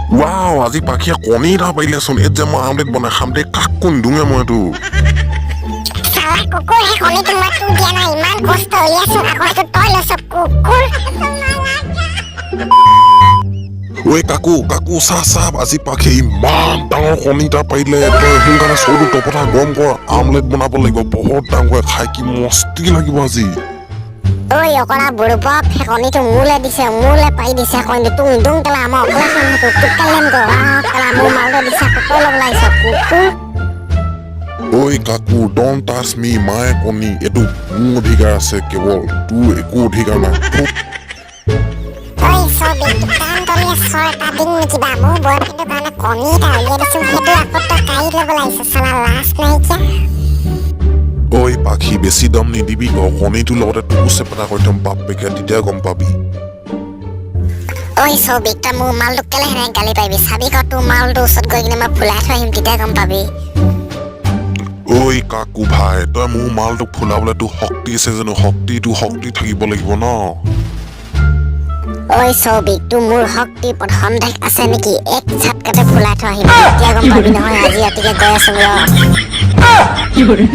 Wow, আজি পাখিয়ে কণী এটা পাৰিলেচোন। এইটো যে মই আমলেট বনাই খাম দেই, কাকো নিদোঙে মই এইটো। চালা কুকুৰ, সেই কণীটো মই তোক দিয়া নাই। ইমান কষ্ট উলিয়াইছো, আকৌ সেইটো তই লৈছ, কুকুৰ। ঐ কাকু, কাকু, চা চা, আজি পাখিয়ে ইমান ডাঙৰ কণী এটা পাৰিলে। তই সোনকালে চৰুটো তপতা গৰম কৰ, আমলেট বনাব লাগিব বহুত ডাঙৰকৈ, খাই কি মস্তি লাগিব আজি। ঐ অকৰা বুৰ্বক, সেই কণীটো মোলে দিছে, মোলে পাৰি দিছে কণীটো। তোক নিদোং কেলা, মই অকলে খাম সেইটো। তোক কেলে নিদো? কেলা, মোৰ মালটো দিছে, আকৌ তই ল'বলৈ আহিছ, কুকুৰ। ঐ কাকু, don't touch me, my কণী। এইটো মোৰ অধিকাৰ আছে কেৱল, তোৰ একো অধিকাৰ নাই। ঐ চবি, দোকান তলীয়া চৰ এটা দিম নেকি বা? মোৰ বয়ফ্ৰেণ্ডৰ কাৰণে কণী এটা উলিয়াই দিছো, সেইটো আকৌ তই কাঢ়ি ল'বলৈ আহিছ, চালা লাজ নাইকিয়া। ঐ পাখি, বেছি দম নিদিবি ক, কণীটোৰ লগতে তোকো চেপেটা কৰি থ'ম বাপেকে, তেতিয়া গম পাবি। ঐ চৌবিক, তই মোৰ মালটোক কেলে সেনেকে গালি পাৰিবি? চাবি ক, তোৰ মালটোৰ ওচৰত গৈ কিনে মই ফুলাই থৈ আহিম, তেতিয়া গম পাবি। ঐ কাকু ভাই, তই মোৰ মালটোক ফুলাবলৈ তোৰ শক্তি আছে জানো? শক্তিটো শক্তি থাকিব লাগিব ন। ঐ চৌবিক, তোৰ মোৰ শক্তিৰ ওপৰত সন্দেহ আছে নেকি? এক ঝাটকাতে ফুলাই থৈ আহিম, তেতিয়া গম পাবি নহয়। আজি ৰাতিকে গৈ আছো ৰ। 有人。